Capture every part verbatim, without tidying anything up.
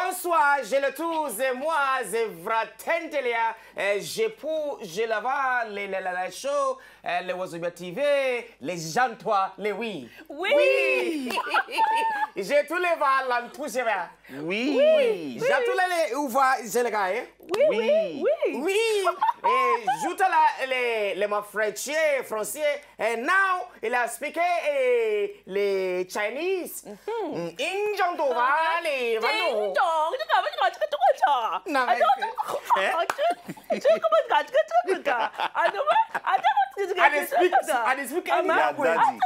Bonsoir, je le tous, et moi, je Vratentelia, euh, je pour, je lava, les, les, les, les shows, euh, les Wazobia T V, les gens, toi, les oui. Oui. J'ai tous les vents, l'enthousiasme. Oui. J'ai tous les, les, où va, j'ai le gars, hein? Oui, oui, oui. Oui. Et j'ajoute là, les, les mots français, français. And now, il a expliqué eh, les Chinese. Mm, Injong to va, les Ding Vano. Dong, tu kan tu kan tu kan tu kan. Non, I don't mais- tu kan tu kan tu kan. I don't I don't I dey speak, I dey speak any Yeah, language. daddy.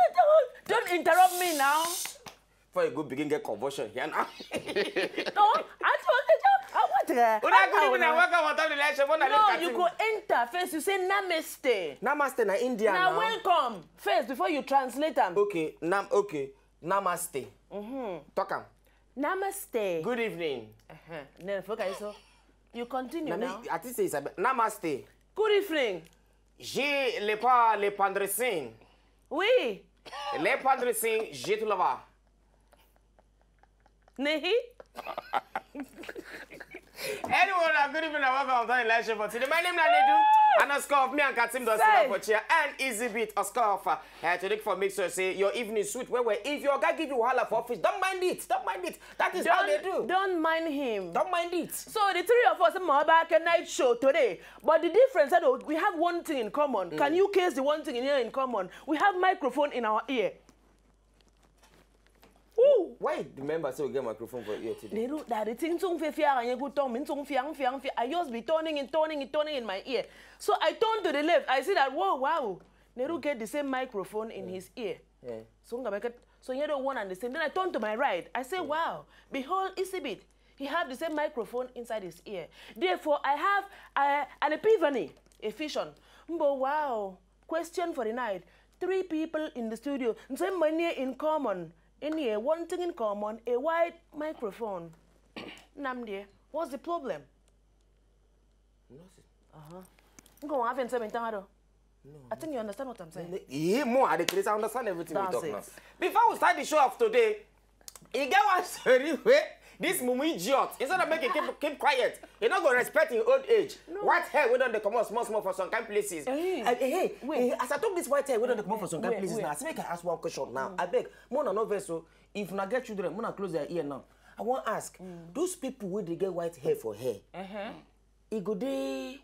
Don't interrupt me now. Before you go begin get convulsion here now. No, I told you. I want to. Una good evening and welcome on top the live show. Una No, live you cartoon. Go enter first. You say namaste. Namaste na India Now now. Welcome first before you translate them. Okay, nam okay. Namaste. Talk am. Namaste. Good evening. Uh-huh. Then forget so. You continue Na me, now. I think say it's a namaste. Good evening. Je le pas le pandresin. Oui. Le pandresin, je te lava. Nehi. Anyone, a good evening and welcome to the live show for today. My name is Nanedu, and a score of me and Katim does Say. For chair and easy beat a score of uh, to look for make sure say your evening sweet. Well, well, if your guy give you wahala for office, don't mind it. Don't mind it. That is how they do. Don't mind him. Don't mind it. So the three of us are back a night show today. But the difference is that we have one thing in common. Can you guess the one thing in here in common? We have microphone in our ear. Ooh. Why you remember say we get microphone for ear today? They do that. The thing song fe fear and you go tell me song fear fear fear. I just be turning and turning and turning in my ear. So I turn to the left. I see that whoa wow. Neru get the same microphone in his ear. Yeah. So I'm gonna get so you know one and the same. Then I turn to my right. I say wow. Behold, Isibit. He have the same microphone inside his ear. Therefore, I have uh, an epiphany, a vision. Mbo wow. Question for the night. Three people in the studio. Same money in common. In here, one thing in common, a white microphone. Namdie, what's the problem? Nothing. Uh-huh. Go on, have in seven time. I think you understand what I'm saying. Yeah, more at the place. I understand everything we That's talk it. Now. Before we start the show of today, you get one story where this mumu idiot, instead of making keep, keep quiet, you not gonna respect your old age. White hair we don't come out small small for some kind places. Hey. Uh, hey, hey, Wait. hey, as I talk this white hair we don't come out for some kind Wait, places wait. Now, I say make I ask one question now. I beg, more than no verse. So if una get children, more close their ear now. I want ask those people where they get white hair for hair. Uh-huh. E go dey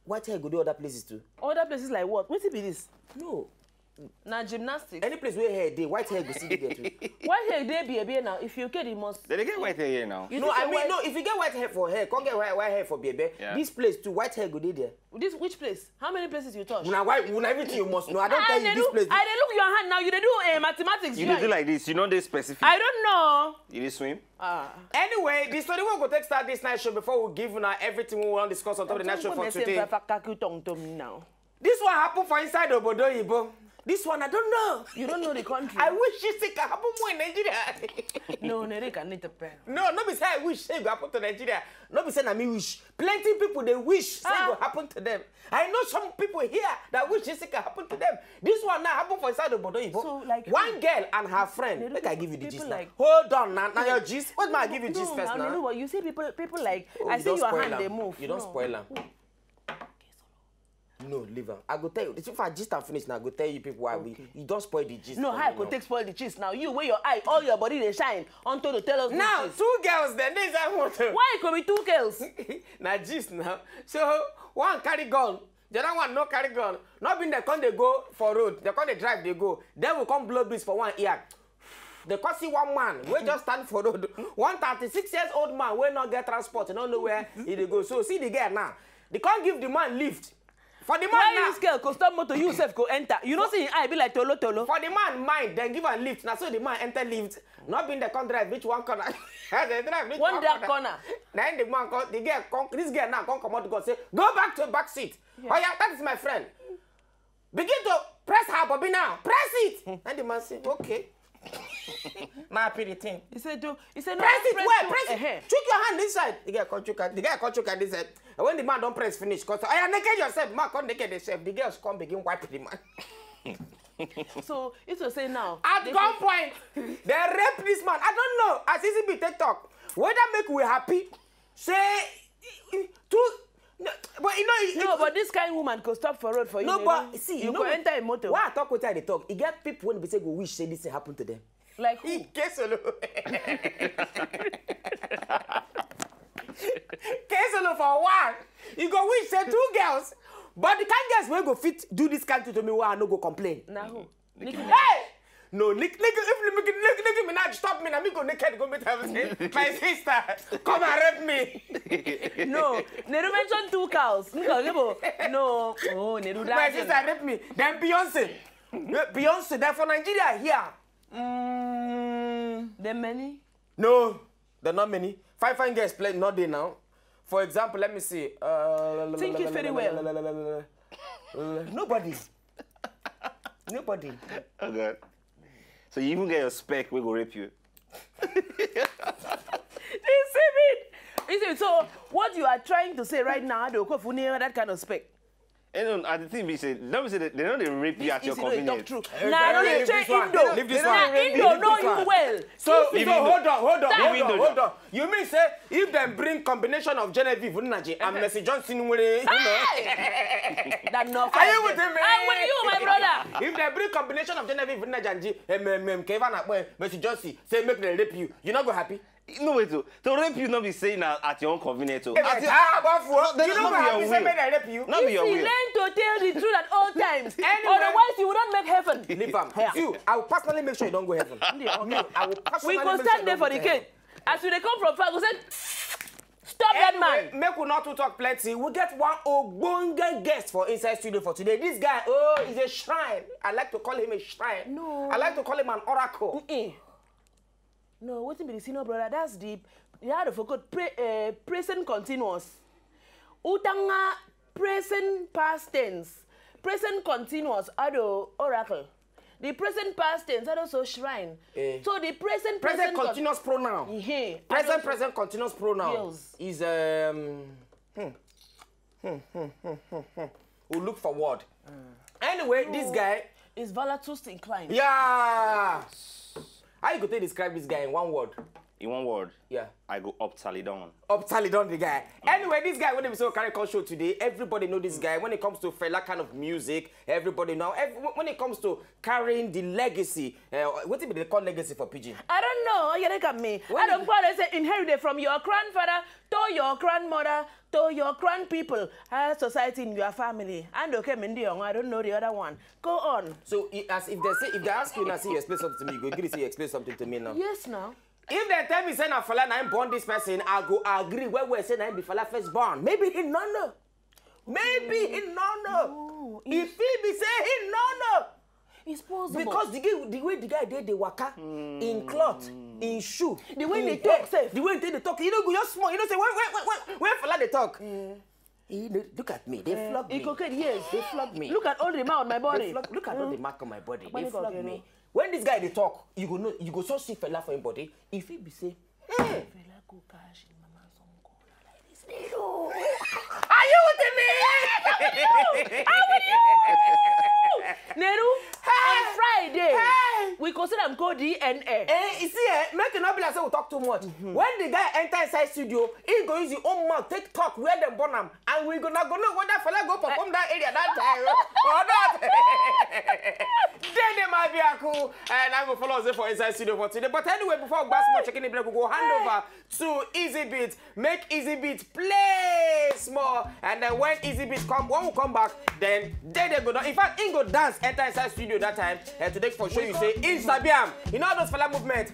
white hair go dey other places too. Other places like what? What be this? No, Now gymnastics. Any place where hair dey, white hair go still dey there too. White hair dey be a be now. If you get it must. They dey get white hair here now. You No, think I say mean white- No. If you get white hair for hair, come get white, white hair for baby. Yeah. This place too, white hair go dey there. This which place? How many places you touch? Una white, una everything you must know. I don't tell Ah, you they this look, place. I they look your hand now. You they do uh, mathematics. You right? Dey do like this. You know they specific. I don't know. You dey swim. Ah. Anyway, the story we go take start this night show before we give una everything we want discuss on top of the night show for today. Kaku tong to me now. This one happen for inside Obodo Oyibo. This one I don't know. You don't know the country. I wish this thing can happen more in Nigeria. No, Neri can need a pen. No, no be say I wish say e go happen to Nigeria. No be say na me wish. Plenty people they wish say e go Ah. Happen to them. I know some people here that wish this thing can happen to them. This one now happen for inside Obodo Oyibo. So, like, One girl and her friend. They Make do I give you the people gist like- now. Hold on now. Now your gist. What am I give you gist No, first no, now? No, but you see people, people like Oh, I you see don't your spoil hand am. They move. You don't No. Spoil am. No, leave am. I go tell you. If I gist am finish now, I go tell you people why we. Okay. You don't spoil the gist. No, for how I me go now. Take spoil the gist now? You wear your eye, all your body they shine. Until they tell us Now, this. Two girls then. This is what. Why it could be two girls? Na gist now. So one carry gun, the other one no carry gun. Not been they come they go for road. They come they drive they go. Then we come blow breeze for one ear. They come see one man. We just stand for road. One thirty-six years old man. We not get transport. No know where he dey go. So see the girl now. They can't give the man lift. For the man Why now. This girl go stop motor? You self go enter. You know see I be like tolo tolo. For the man mind, then give a lift. Now so the man enter lift. Not been the come drive which one corner. As they drive which One one dark corner. Now the man come, the girl come, this girl now come come out go say, go back to back seat. Oh yeah, that is my friend. Begin to press her bobby now. Press it. And the man say, okay. Now I pay the thing. He said, do. He said, no, Press it press well, too. Press it. Uh-huh. Chook your hand inside. The guy come chook hand. The guy come chook hand inside. And when the man don't press finish, cause oh yeah, naked yourself, man come naked yourself. The girls come begin wipe the man. So it will say now. At they- gunpoint, they rape this man. I don't know. As easy be take talk. Whether make we happy, say, two, no, but you know, No, but this kind woman go stop for road for you. No, you but know? see, you you know go what- enter a motor. Why I talk wetin I dey talk? E get people wey be say go wish say this thing happen to them. Like who? Kesolo. Kesolo for one. You go wish say two girls, but the kind girls wey go fit do this kind thing to me, why I no go complain? Na who? Hey! No, Nick, Nick, if Nick, Nick, Nick Minaj stop me, na me go naked go meet her. Say, my sister, come and rape me. No, Neru mentioned two cows. Nko, Gebo. No, oh, Neru My sister rape me. Then Beyonce. Beyonce, then for Nigeria here. Mm, There many? No, there are not many. Fine, fine girls play not there now. For example, let me see. Uh, Think it very well. Nobody. Nobody. Oh God. So you even get your spec, we go rape you. This is it. Is it so? What you are trying to say right now, the Okofuni, that kind of spec. And then, I think we say, let me say, they don't dey rape you at your Is it no talk convenience. True. Eh, Nah, don't no, leave say this one. Indo. Leave this Nah, one. Indo Leave know this you one. well. So, Leave so Indo. Hold on, hold on, Leave hold on, Indo. Hold on. You mean say if dem bring combination of Genevieve Unaji and Mercy Johnson nwere, you know? That no. Are you with me? I'm with you, my brother. If they bring combination of Genevieve Unaji and G, M M M, Kevin Akpe, Mercy Johnson, say make dem rape you, you not go happy? No, wait, oh. To rape you, not be saying at, at your own convenience. Oh. At your, Ah, but for Then you no not be go your happy, say will. make dem rape you. Not be your He will. learn to tell the truth at all times. Anyway. Otherwise, you will not make heaven. Leave am. Yeah. You, I will personally make sure you don't go heaven. Me, I will personally We go make stand sure there you for don't the go case. As we dey come from far, we say, stop that Anyway, man. Make we not to talk plenty. We get one ogbonge guest for inside studio for today. This guy, oh, is a shrine. I like to call him a shrine. No. I like to call him an oracle. Eh. No, wetin be the senior brother? That's the the how to forget pre, uh, present continuous. Utanga present past tense. Present continuous. Ado oracle. The present past tense. Ado so shrine. Eh. So the present Present con- continuous pronoun. Ehe. Present Ado so- present continuous pronoun Yes. Is um hmm. Hmm, hmm, hmm, hmm, hmm, hmm. We'll look for word. Anyway, this guy. Is Valatus inclined? Yeah. How you go to describe this guy in one word? In one word, Yeah. I go up Talidon. Up Talidon, the guy. Anyway, this guy, when they so carry come show today, everybody know this guy. When it comes to Fela kind of music, everybody know. Every, when it comes to carrying the legacy, uh, what do they call legacy for Pidgin? I don't know. You look at me. I don't quite say inherited from your grandfather to your grandmother to your grand people. Our society in your family. And okay, Mindy, I don't know the other one. Go on. So i- as if they say, if they ask you now, say you explain something to me, you go agree say you explain something to me now. Yes, now. If they tell me say na Fela na him born this person, I go agree. Where we say na him be Fela first born. Maybe he no know. Maybe he no know. No, If he be say he no know. It's possible. Because the, guy- the way the guy did the waka, in cloth, in shoe, The way in they hair, talk sef. The way they, they talk, you know, go just small. You know, say when when when when, when Fela they talk. He dey, look at me. They flog me. Cocaine, yes. They flog me. Look at all the mark on my They body. flog, look at all the mark on my body. They Money flog God, you me. know. When this guy they talk, you go know, you go so see Fela for him body. If he be say, hey, Fela go cash in mama some corner like this. Neru. Are you with me? Neru, on Friday, Hey! We consider am go D N A. Eh, you see, eh, make it not be like say we talk too much. When the guy enter inside studio, he go use his own mouth take talk where them born am, and we gonna go know whether Fela go perform that area that time or not. Then they might be a cool, and I go follow us for inside studio for today. But anyway, before we go small checking the break, we go hand over to Easy Beat. Make Easy Beat play small, and then when Easy Beat come, when we come back, then they they go down. In fact, he go dance enter inside studio that time. And today for show you say Instagram, you know those Fela movement.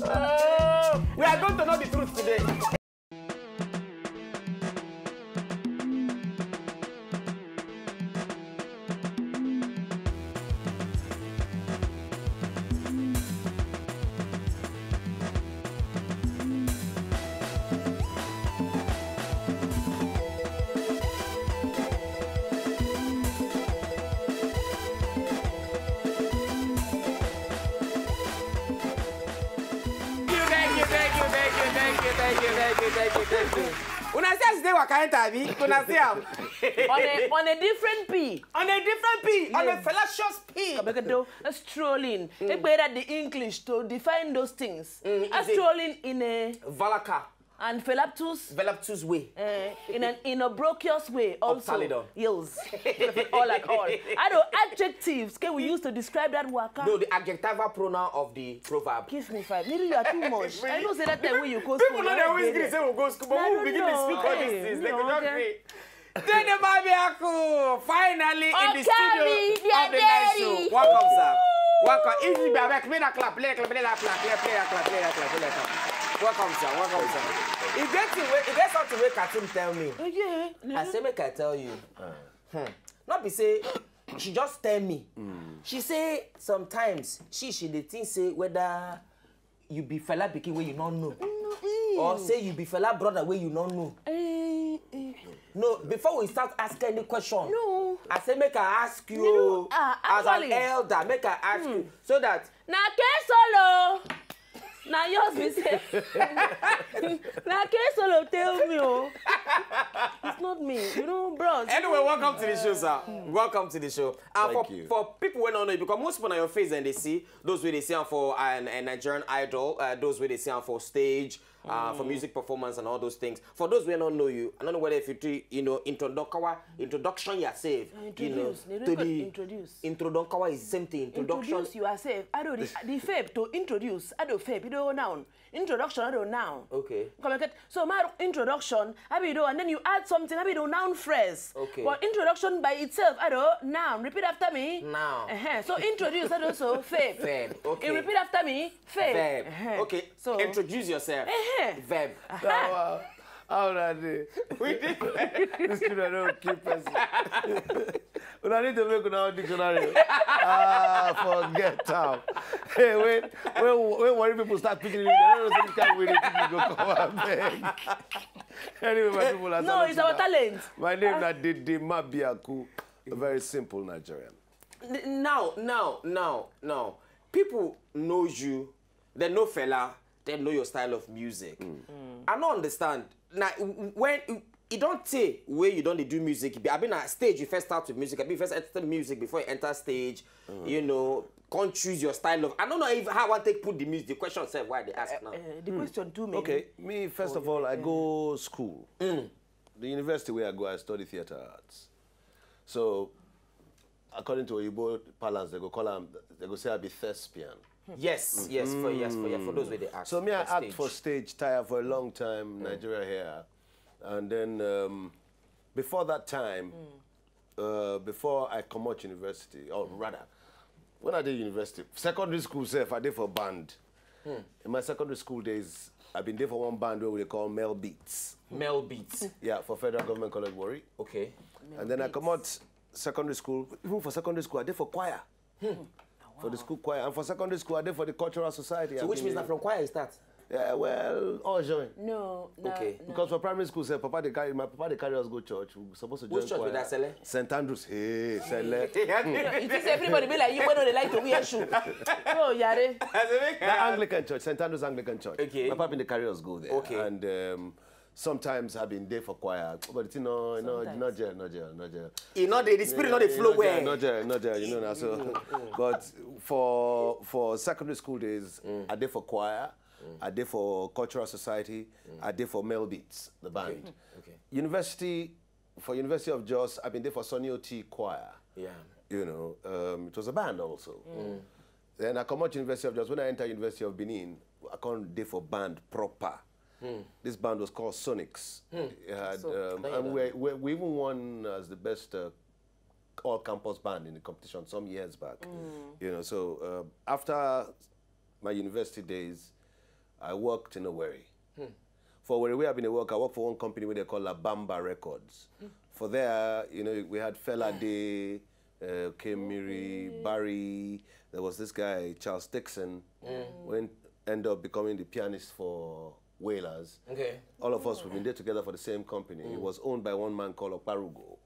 Oh, we are going to know the truth today. Thank you, thank you, thank you, thank you, thank you, thank you, thank you, thank you, thank you. We Una see as e dey waka enter, abi? Una see am? On a, on a different P. On a different P, on a Yes. fallacious P. Kabekado, strolling. Take away that the English to define those things. Mm, A easy. Strolling in a Valaka, and voluptuous, voluptuous way. uh, in an innocuous way also. Uptalidon. Yes. All at all. I know adjectives can we use to describe that waka? No, the adjectival pronoun of the proverb. Give me five. Maybe you are too much. I know say that time when you go People school, know you they are always there. Gree say we go school, but I when we don't begin to know. speak all these Hey, things, you they know, go just okay. Gree. Dede Babiaku, finally in the Okay, studio me, of the night show. Daddy. Welcome, sir. Welcome. If you be awake, make that clap, play, clap, play that clap, play, play that clap, play that clap, play that clap. Welcome, sir. Welcome, sir. E get thing wey, e get something wey Katim tell me. Oh, yeah. I say make I tell you. Hmm. Not be say she just tell me. She say sometimes she she dey think say whether you be Fela pikin wey you no know, or say you be Fela brother wey you no know. Eh, eh. No, before we start asking any question, No. I say make I ask you, You know, ah, as an actually. Elder, make I ask you so that Na K Solo. Na yours be say. Na K Solo tell me, oh. It's not me. You know, bros. Anyway, welcome to the show, sir. Welcome to the show. And Thank for, you. for people wey no know you, because most people na your face and they see, those wey they see am for an, a Nigerian Idol, uh, those wey they see am for stage, uh, for music performance and all those things. For those wey no know you, I don't know whether if you do, you know, introduction, introduction yourself, you know, Introduce. They to don't call the introduce. introduction is same thing. Introduction. Introduce yourself. I don't the, the verb to introduce. I don't verb. You don't noun. Introduction. I don't noun. Okay. Come and get so my introduction. I be do and then you add something. I be do noun phrase. Okay. But introduction by itself. I don't noun. Repeat after me. Noun. Uh-huh. So introduce. I don't so verb. Verb. Okay. You repeat after me. Verb. Verb. Uh-huh. Okay. So Introduce yourself. Uh-huh. Verb. Now, uh, how una dey? We did. This children don't kill person. Una need to make una own dictionary. Ah, forget am. Hey, wait, when, when worry people start picking you, they don't know this kind of way they go come and beg. Anyway, my people, as I No, look it's our now, talent. My name is Dede Mabiaku, a very simple Nigerian. N- now, now, now, now, people know you. They know Fela. They know your style of music. I don't understand. Now, w- when you don't say where you don't do music, I mean, at stage you first start with music. I mean, first enter music before you enter stage. You know, can't choose your style of. I don't know if how I take put the music. The question said why they ask now. Uh, the question to me. Okay, me first of all, I go school. The university where I go, I study theater arts. So, according to Oyibo parlance, they go call am, they go say I be thespian. Yes, yes, for yes, for yeah, for those where they ask. So me, I for act for stage. Stage tire for a long time, Nigeria here, and then um, before that time, uh, before I come out university, or rather, when I did university, secondary school self, I did for band. In my secondary school days, I've been there for one band where we call Mel Beats. Mel Beats. Yeah, for Federal Government College Warri. Okay. And then I come out secondary school. Even for secondary school, I did for choir. For the school choir. And for secondary school, I did for the cultural society. So I which mean, means that from choir you start. Yeah, well, all join. No, no. Okay. No. Because for primary school, sef, papa they carry my papa they carry us go church. We supposed to join Which church choir. Be that, Sele? Saint Andrews. Hey, Sele. You think say everybody be like you when they like to wear shoe. Oh, yare. The Anglican church, Saint Andrews Anglican Church. Okay. My papa been the carry us go there. Okay. And um, sometimes I've been there for choir. But you know, no, Sometimes. not jail, not jail, not jail. You know, the, the spirit not they flow Not well. jail, not jail, not jail, you know now. So, but for for secondary school days, I did for choir, I did for cultural society, I did for Mel Beats, the band. Okay. University, for University of Jos, I've been there for Sonny O T choir. Yeah. You know, um, it was a band also. Then I come out University of Jos. When I enter University of Benin, I come there for band proper. This band was called Sonics. It had, So, um, I know and that. we, we, we even won as the best uh, all-campus band in the competition some years back. You know, so uh, after my university days, I worked in Owerri. For Owerri, where I've been a work, I work for one company where they call La Bamba Records. For there, you know, we had Fela Day, uh, Kemiri, Barry. There was this guy, Charles Dixon, who ended up becoming the pianist for Wailers. Okay. All of us, we've been there together for the same company. It was owned by one man called Okparugo,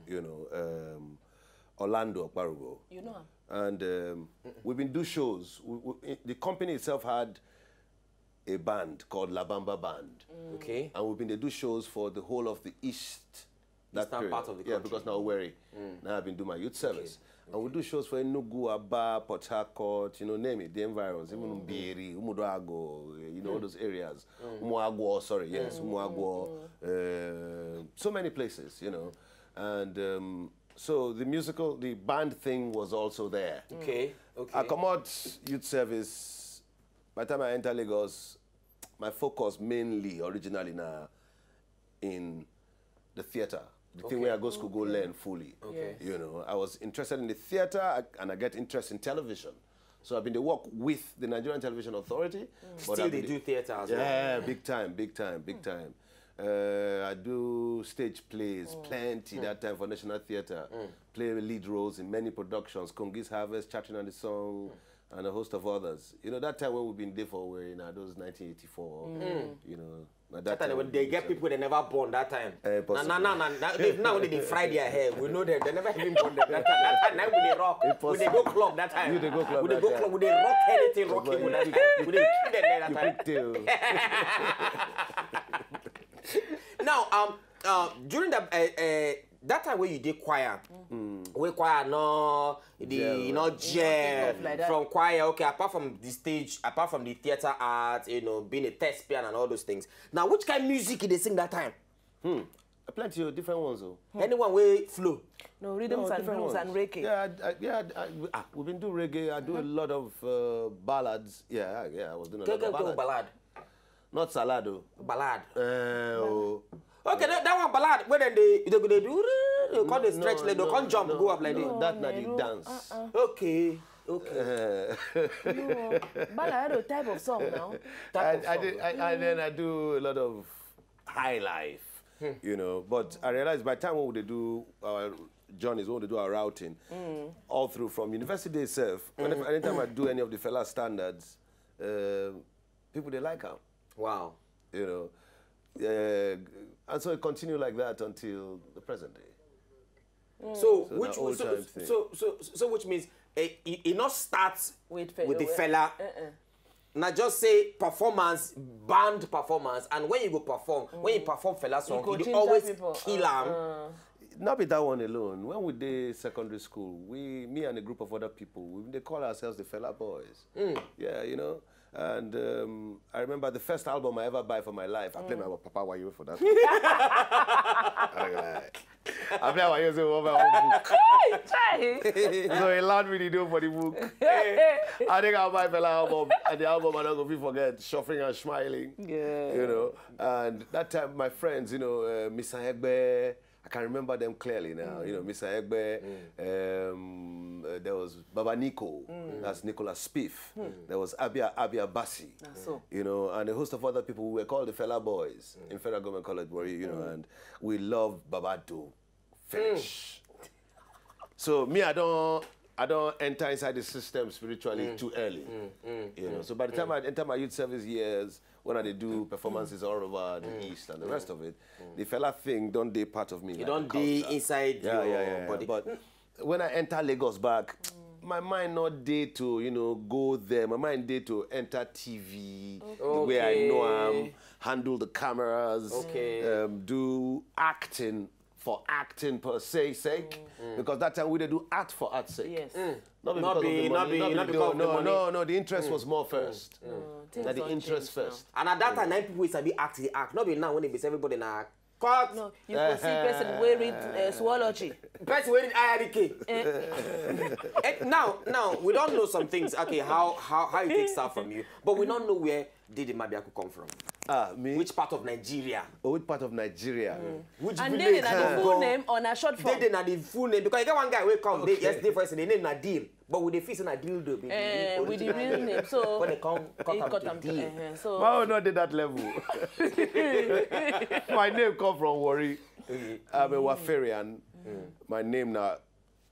you know, um, Orlando Okparugo. You know him. And um, we've been do shows. We, we, the company itself had a band called La Bamba Band. Okay. And we've been to do shows for the whole of the East. That Eastern period. Part of the Yeah, country. Because now Owerri. Now I've been doing my youth service. And we do shows for Enugu, Aba, Port Harcourt, you know, name it, the environs, even Mbieri, Umuduago, you know, all those areas. Umuagwo, sorry, yes, Umuagwo. Uh, so many places, you know. And um, so the musical, the band thing was also there. Okay. Okay. I come out youth service. By the time I enter Lagos, my focus mainly originally now in the theater. The thing Okay. Where I go school, go learn fully. Okay. Yes. You know, I was interested in the theater I- and I get interest in television. So I've been to work with the Nigerian Television Authority. But Still I've they been do theater as well. Yeah, big time, big time, big time. Uh, I do stage plays, plenty that time for National Theatre. Play lead roles in many productions, Kongi's Harvest, Chatting on the Song, and a host of others. You know, that time when we've been there for, were in those nineteen eighty-four, you know, na That that time when they get people they never born that time. Eh, Now, possible. now, now, now, they, now when they fry their hair, we know them. They never even born them that time. That time, now we dey rock. We dey go club that time. You dey go club We dey that go time. club. We dey rock anything rocky. But We you dey quick- we dey kill them there that You time. quick too. Now, um, uh, during the uh, uh, that time where you did choir, where choir no the Gel. you know gel Stuff like that. From choir. Okay, apart from the stage, apart from the theater art, you know, being a thespian and all those things. Now, which kind of music did they sing that time? Plenty of different ones, though. Anyone way flow. No, rhythms No, and different blues ones. And reggae. Yeah, I, I, yeah, I, I, ah, we've been doing reggae. I do a lot of uh, ballads. Yeah, I- yeah, I was doing a lot Go, of go, go, ballads. Ballad. Not salado. Ballad. Uh, oh. Okay, that, that one ballad. Where then they they go they do they call the No, stretch leg, they no, can't jump no, go up like no, this. That's not the No, dance. uh-uh. Okay, okay. Uh, No, ballad had a type of song now. Type I, of I, song. did, I, I then I do a lot of high life, you know. But I realized by the time when they do our journeys, when they do our routing, all through from university itself, whenever, anytime I do any of the Fela standards, uh, people they like them, Wow. you know. Uh, and so it continued like that until the present day. So, So which the old so, time thing. so, so so so which means eh, it, it not starts With with the Fela. Fela. Uh-uh. Now just say performance, band performance, and when you go perform, when you perform Fela song, go you dey ginger always people. Kill am. Uh-uh. Not be that one alone. When we did secondary school, we, me and a group of other people, we they call ourselves the Fela Boys. Yeah, you know. And um, I remember the first album I ever buy for my life. I played my papa while you were for that. I don't lie. I play while you say what my own book. Chai. So he allowed me to do for the book. I think I'll buy Fela album and the album I don't go forget Suffering and Smiling. Yeah. You know, and that time my friends, you know, uh, Mister Egbe, I can remember them clearly now. You know, Mister Egbe, um, uh, there was Baba Nico, that's Nicholas Spiff. There was Abia Abia Bassi. So. You know, and a host of other people who were called the Fela Boys in Federal Government College Warri, you know, and we love Babado. Finish. So me, I don't, I don't enter inside the system spiritually too early. You know, so by the time I enter my youth service years, when I dey do performances all over the East and the rest of it, the Fela thing don't dey part of me. You like don't the dey culture. inside Yeah, your yeah, yeah, yeah. body. But when I enter Lagos back, my mind not dey to, you know, go there. My mind dey to enter T V the way I know Okay. am, handle the cameras, Okay. um, do acting for acting per se sake, because that time we dey do art for art's sake. Yes. Not, Not because of be- the not money, be- not not be because the, of the no, money. no, no. The interest was more first. No, things That the don't interest change now. First. And at that time, nine people is a big act. The act, not be now when they be say everybody na cut. No, you go see person wey read uh, zoology. Person wey read I R K. Eh, now, now we don't know some things. Okay, how how how it takes start from you, but we don't know where Dede Mabiaku come from. Ah, me. Which part of Nigeria? Oh, which part of Nigeria? Which And village? Dede na the you full go? name on a short form. Dede na the full name because I get one guy wey come Okay. yesterday for yesterday name na Deal, but we dey feel say na Deal do be Eh, with the real name. So when they come cut he am cut to am to Deal. eh, so My own not did that level. My name come from Warri. I'm a Waferian. My name now.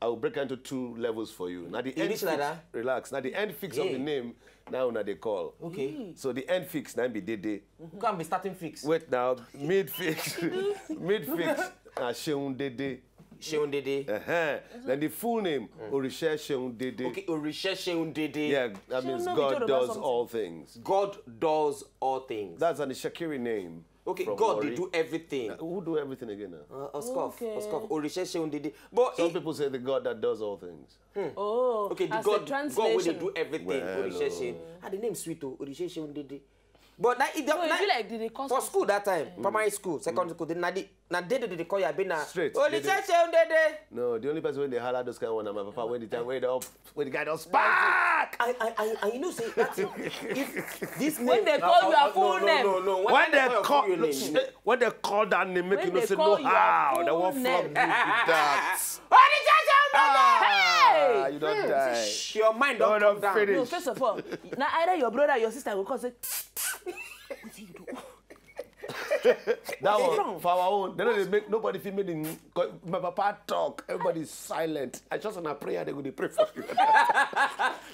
I will break into two levels for you. Now the You end reach like fix, that? Relax. Now the end fix of Yeah. the name. Now now they call. Okay. So the end fix now be Dede. Come be starting fix. Wait now, mid fix, mid fix. Ah, Sheun Dede. Seun Dede. Uh-huh. Then the full name, Orisha Seun Dede. Okay, Orisha Seun Dede. Yeah, that Seun means no be God Yoruba does something. All things. God does all things. That's an Itsekiri name. Okay, from God Warri. They do everything. Who do everything again now? Uh, Oskof, Okay. Oskof, Orisha Seun Dede. But Some it- people say the God that does all things. Oh, okay, the as God, a God wey dey translation. Do everything. Well, Orisha Seun. Ah, the name sweet o, Orisha Seun Dede. But na, it, No, e na, be like they dey call for some- school that time, primary school, secondary school, they, na the, na Dede they dey call you, abi na Straight, Orisha Dede. Seun Dede. No, the only person when they holler those kind of one na my papa when the time when the up when the guy don spark. I, I, I, I, you know say that thing, if this When name, they call uh, you uh, a full no, name. No, no, no. When they Call call your full name. When they call that name, make When you know they say call no you a how they full won't flog you name. with that. Orisha Seun Dede. Ah, Hey! you don't die. Your mind No, don't don't come down. finish. No, first of all, na either your brother or your sister go come say, "Wetin you do?" That one wrong? For our own. They don't dey make nobody feel made in. My papa talk. Everybody is silent. I just on a prayer they go dey pray for you.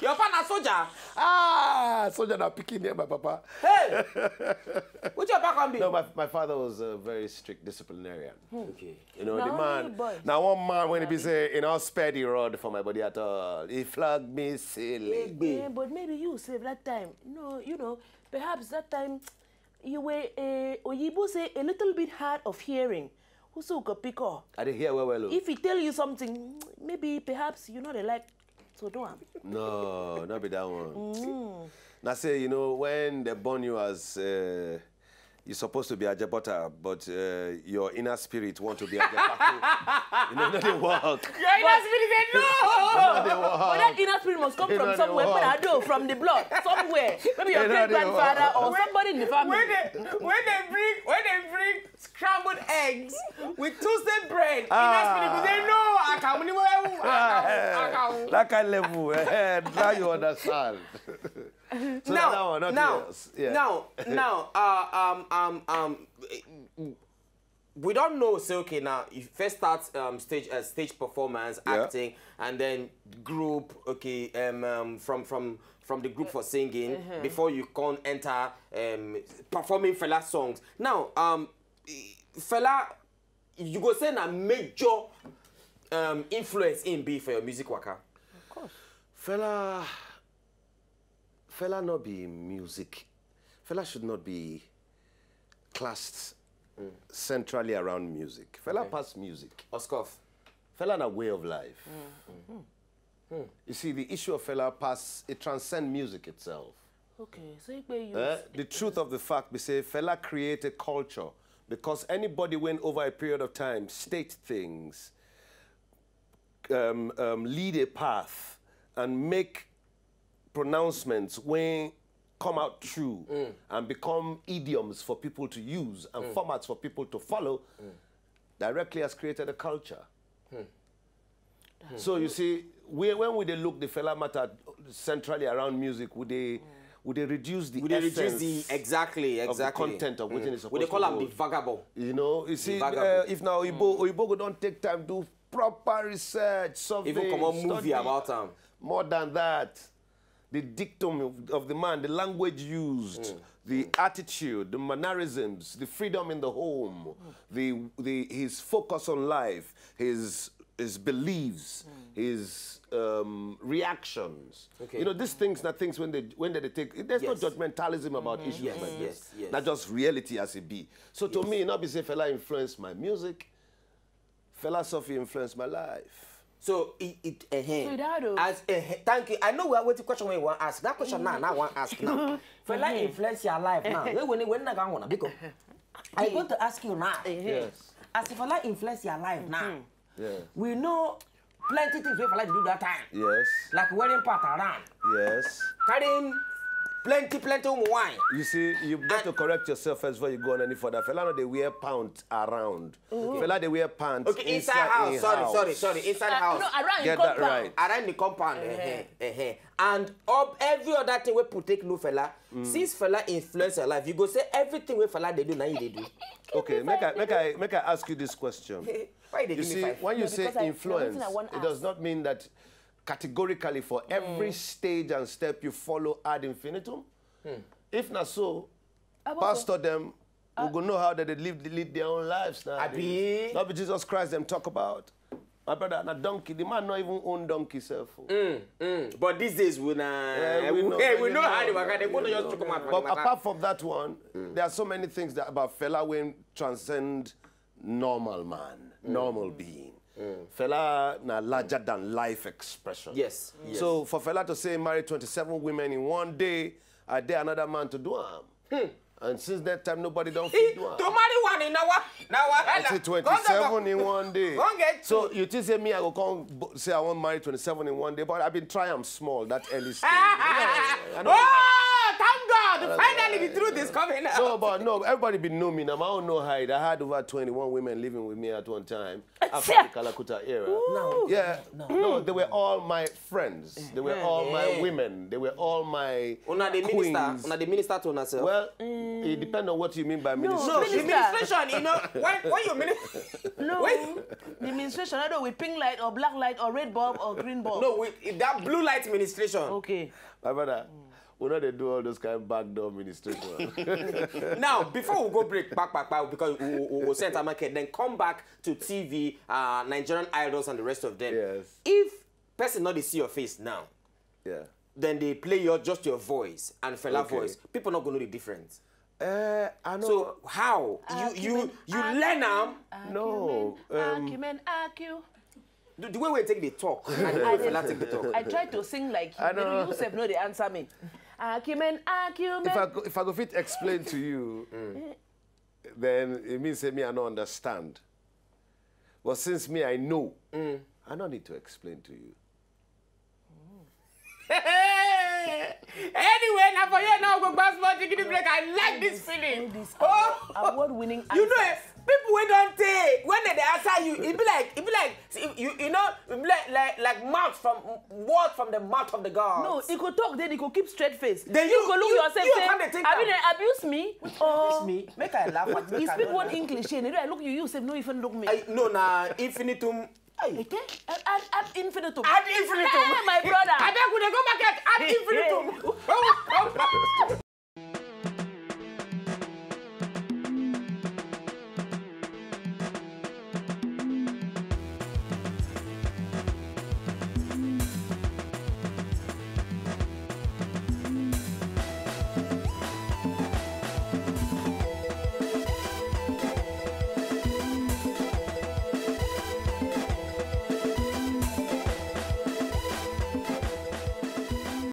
Your father soldier. Ah, soldier na picking near my papa. Hey, what your back on be? No, my, my father was a very strict disciplinarian. Okay. You know, Na the only man. boys. Now one man when he be say, you know, spare the rod for my body at all. He flogged me silly. Egbe. Eh, but maybe you save that time. No, you know, perhaps that time you were a oyibo say a little bit hard of hearing. Who so go pick up? I dey hear well well. Oh. If he tell you something, maybe perhaps you know they like to do am. No, not be that one. Now say, you know, when they born you as uh, you're supposed to be a jabota, but uh, your inner spirit want to be a japaku. You know, not dey work. Your inner spirit say no. Not dey work. But that inner spirit must come You from know, somewhere. they But I work. Do from the blood, somewhere. Maybe your You know, great they grandfather work. Or somebody in the family. When they when they bring when they bring scrambled eggs with toasted bread, Ah. inner spirit go say no. Akamu ni wewe. Akamu. Akamu. That kind of level. Eh, now you understand. So now, that one, not now, yours. Yeah. now, now, uh, um, um, um, we don't know. Say okay, now you first start um, stage uh, stage performance, Yeah. Acting, and then group. Okay, um, um from from from the group for singing before you can enter um, performing Fela songs. Now, um, Fela, you go say na major um, influence in be for your music waka. Fela, Fela not be music. Fela should not be classed centrally around music. Fela pass music. Oskof. Fela na way of life. You see, the issue of Fela pass, it transcends music itself. Okay, so you pay you. Eh, the truth of the fact, we say Fela create a culture because anybody when over a period of time state things, um, um, lead a path, and make pronouncements when come out true and become idioms for people to use and formats for people to follow, directly has created a culture. So you see, we, when we dey look the Fela matter centrally around music, we dey we dey reduce the We dey essence reduce the exactly of exactly the content of wetin is We dey supposed call to am go. The vagabond. You know, you see, Vagabond. Uh, if now Oyibo, Oyibo go don take time do proper research, survey, Even comot movie study. About am. More than that, the dictum of, of the man, the language used, the attitude, the mannerisms, the freedom in the home, the, the his focus on life, his his beliefs, his um, reactions. Okay. You know, these things, not things when they when they take. There's Yes. No judgmentalism about issues Yes, like this. yes, yes. Not just reality as it be. So to me, not be say Fela influenced my music. Philosophy influenced my life. So it, it uh So that, oh. As uh, thank you. I know what the question we want to ask. That question now, now I want to ask now. Fela influence your life now. When when when na gonna because I want to ask you now. Yes. As if Fela influence your life now. Yeah. We know plenty things we Fela do that time. Yes. Like wearing part around. Yes. Carrying plenty, plenty of wine. You see, you got to correct yourself first before you go on any further. Fela no dey wear pant around. Fela dey wear pants Okay, inside, inside house. in Sorry, house. sorry, sorry. Inside Uh, house. No, around Get in that compound. Right. Around the compound. Eh, eh, eh. And all, every other thing we put take no Fela. Since Fela influence your life, you go say everything we Fela they do, now you they do. Okay, make I make I make I ask you this question. Why they You give me see, five? When you No, say because I- influence, the reason I wanna it does ask. Not mean that categorically for every stage and step you follow ad infinitum. If not so, About pastor them will go know how they live lead their own lives now. Abi? Not be Jesus Christ them talk about. My brother, na donkey. The man not even own donkey self. Mm, mm. But these days, we na Yeah, we, we know, hey, we you know how know. the waka dey go to just come out for But the matter. Apart from that one, there are so many things that about Fela wey transcend normal man, normal being. Fela na larger than life expression. Yes, yes. So for Fela to say he married twenty-seven women in one day, I dare another man to do am. And since that time, nobody don't fit do am. To marry one in our now I say twenty-seven in one day. Go get So you think say me, I go come b- say I want marry twenty-seven in one day, but I've been trying small that early stage. Oh, thank God! Finally, the truth is coming out. No, but no, everybody been know me now. I don't know hide. I had over twenty-one women living with me at one time after the Kalakuta era. No. Yeah, no, they were all my friends. They were all my Yeah. women. They were all my Una the minister, queens. Una the minister to una self. Well, it depends on what you mean by ministry. No, the Minister. administration, you know, when, when you minister, No, when, the administration, I don't know, with pink light or black light or red bulb or green bulb. No, with that blue light administration. Okay. My brother, we know they do all those kind of backdoor administration. Now, before we go break, back, back, back, because we, we, we, we send our market, then come back to T V, uh, Nigerian idols and the rest of them. Yes. If person not dey see your face now, Yeah. then they play your just your voice and Fela Okay. voice. People not gonna know the difference. Uh, I know. So how you you you learn am? No, um, Argument, argue. The, the way we take the talk and the way Fela take the talk. I try to sing like I him. know. Then Yusuf no dey answer me. Argument, argument. If I go, if I go fit explain to you, then it means say me I don't understand. But since me I know, I don't need to explain to you. Anyway, now for you now go back small chicken break. I like this feeling. This Oh, award-winning you know, answers. eh, people wey don take when they, they answer you, it be like it be like you you, you know it be like, like like mouth from word from the mouth of the gods. No, he go talk, then he go keep straight face. Then you you- go look you- yourself you say, come dey think "Have you am. dey abuse me?" Oh, Me, make I laugh at he speak one English, and I look you, you say no, even look me. I, no, na infinitum. Hey. Okay? Ad, ad, ad infinitum. Ad infinitum. Hey, my brother. I beg we dey go market. Ad infinitum. When we come back.